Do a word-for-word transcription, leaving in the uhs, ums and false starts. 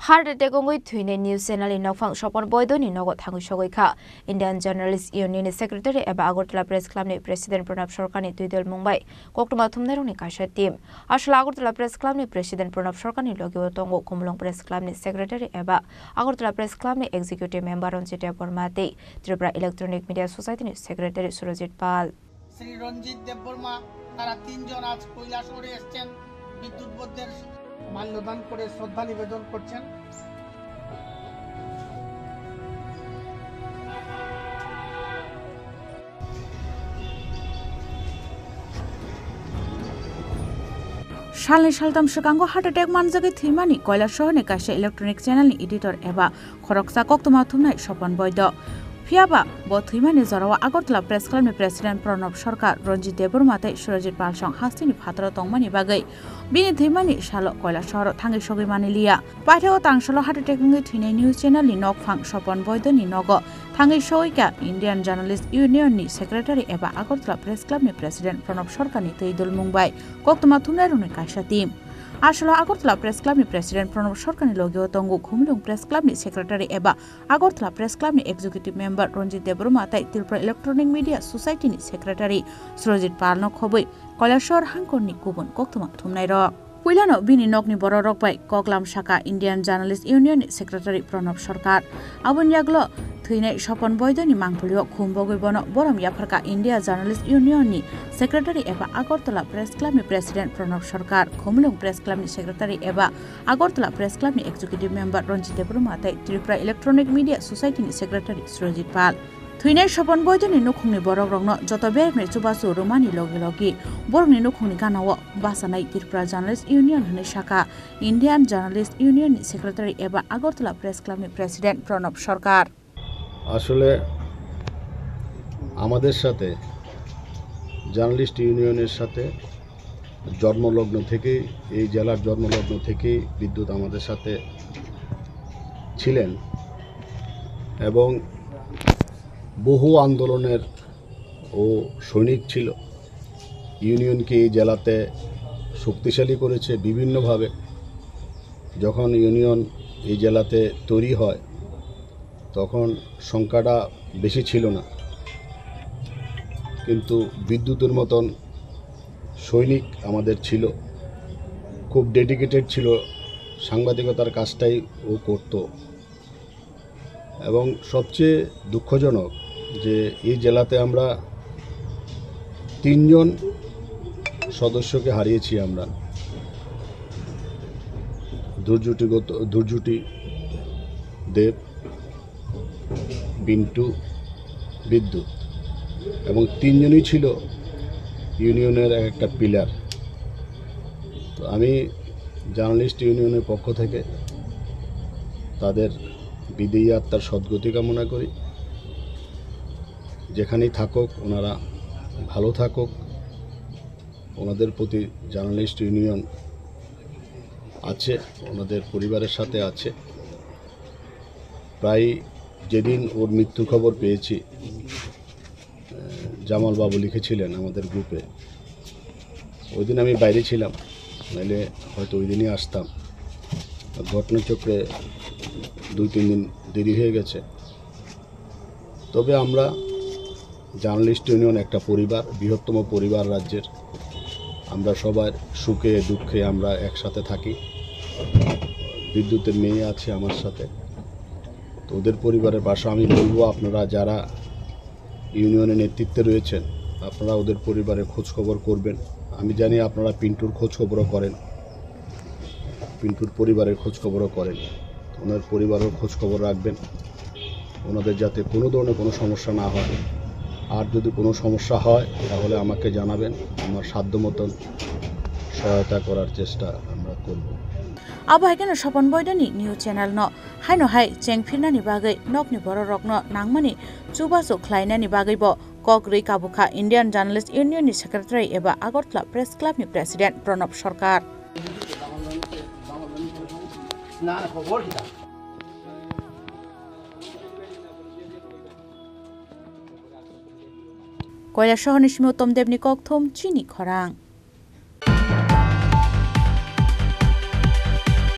Heart attack wngwi thwinai news channel ni nokphang Sopon Boido ni nogo thangwi sogwi kha. Indian Journalist Union ni secretary eba Agartala Press Club ni president Pranab Sarkar ni twidulmung bai koktwma thumnairokni kaisa team. Aswk Agartala Press Club ni president Pranab Sarkar ni logio tongo Khumulwng Press Club ni secretary eba Agartala Press Club ni executive member Ranjit Debbarma tei Tripura Electronic Media Society ni secretary Surajit Pal. Shri রঞ্জিত দেববর্মা, তারা তিনজন আজ কৈলাসহরে এসছেন বিদ্যুৎ বন্ধের মাল্যদান করে শ্রদ্ধা নিবেদন করছেন। Salni saltham swkango heart attack manjagwi thwimani Koilasohor ni kaisa electronic channel ni editor eba khoroksa koktwma thumnai Sopon Boido. Phiyaba bo thwimani jorao Agartala Press Club ni president Pranab Sarkar, Ranjit Debbarma tei Surajit Pal song hasteni phataro tongmani bagwi bini thwimani salo Koilasohoro thangwi sogwi mani liya. Paithakgo tangsalo heart attack wngwi thwinai news channel ni nokphang Sopon Boido ni nogo thangwi sogwi kha Indian Journalist Union ni secretary eba Agartala Press Club ni president Pranab Sarkar ni twidulmung bai koktwma thumnairokni kaisa team. Aswk Agartala Press Club ni president Pranab Sarkar ni logio tongo Khumulwng Press Club ni secretary eba Agartala Press Club ni executive member Ranjit Debbarma tei Tripura Electronic Media Society ni secretary Surajit Pal no khobwi Koilasohor hangkor ni kubun koktwma thumnairok. Puilano bini nokni bororok bai koklam saka Indian Journalist Union ni secretary Pranab Sarkar. Aboni yaglo thwinai Sopon Boido ni mangpili o khumbogwi bono borom yapharkha India Journalist Union ni secretary eba Agartala Press Club ni president Pranab Sarkar, Khumulwng Press Club ni secretary eba Agartala Press Club ni executive member Ranjit Debbarma tei Tripura Electronic Media Society ni secretary Surajit Pal. Thwinai Sopon Boido ni nukhungni borokrokno joto beremni chubachu rwmani logi logi borokni nukhungni ganao bachanai Tripura Journalist Union hwnwi sakha Indian Journalist Union ni secretary eba Agartala Press Club ni president Pranab Sarkar. আসলে আমাদের সাথে, জার্নালিস্ট ইউনিয়নের সাথে জন্মলগ্ন থেকেই, এই জেলার জন্মলগ্ন থেকেই বিদ্যুৎ আমাদের সাথে ছিলেন এবং বহু আন্দোলনের ও সৈনিক ছিল। ইউনিয়নকে এই জেলাতে শক্তিশালী করেছে বিভিন্নভাবে। যখন ইউনিয়ন এই জেলাতে তৈরি হয়, তখন সংখ্যাটা বেশি ছিল না, কিন্তু বিদ্যুতের মতন সৈনিক আমাদের ছিল, খুব ডেডিকেটেড ছিল, সাংবাদিকতার কাজটাই ও করত। এবং সবচেয়ে দুঃখজনক যে এই জেলাতে আমরা তিনজন সদস্যকে হারিয়েছি আমরা। দুর্জুটিগত, দুর্জুটি দেব, পিন্টু, বিদ্যুৎ, এবং তিনজনই ছিল ইউনিয়নের এক একটা পিলার। তো আমি জার্নালিস্ট ইউনিয়নের পক্ষ থেকে তাদের বিদেহী আত্মার সদ্গতি কামনা করি। যেখানেই থাকুক, ওনারা ভালো থাকুক। ওনাদের প্রতি জার্নালিস্ট ইউনিয়ন আছে, ওনাদের পরিবারের সাথে আছে। প্রায় যেদিন ওর মৃত্যুর খবর পেয়েছি, আহ, জামাল বাবু লিখেছিলেন আমাদের গ্রুপে, ওই দিন আমি বাইরে ছিলাম, নাইলে হয়তো ওই দিনই আসতাম। ঘটনাচক্রে দুই তিন দিন দেরি হয়ে গেছে। তবে আমরা জার্নালিস্ট ইউনিয়ন একটা পরিবার, বৃহত্তম পরিবার রাজ্যের। আমরা সবার সুখে দুঃখে আমরা একসাথে থাকি। বিদ্যুতের মেয়ে আছে আমার সাথে। তো ওদের পরিবারের পাশে আমি বলবো, আপনারা যারা ইউনিয়নের নেতৃত্বে রয়েছেন, আপনারা ওদের পরিবারের খোঁজ খবর করবেন। আমি জানি আপনারা পিন্টুর খোঁজ খবরও করেন, পিন্টুর পরিবারের খোঁজ খবরও করেন, ওনার পরিবারের খোঁজ খবর রাখবেন, ওনাদের যাতে কোনো ধরনের কোনো সমস্যা না হয়। আর যদি কোনো সমস্যা হয়, তাহলে আমাকে জানাবেন, আমার সাধ্য মতন সহায়তা করার চেষ্টা আমরা করব। Abo hai kheno Sopon Boidoni news channel no haino hai chengphirnani bagwi nokni bororokno nangmani chubachu khlainani bagwibo kok rwi kabukha Indian Journalist Union ni secretary eba Agartala Press Club ni president Pranab Sarkar. Koilasohor ni simi Uttom Deb ni kokthum chini khorang.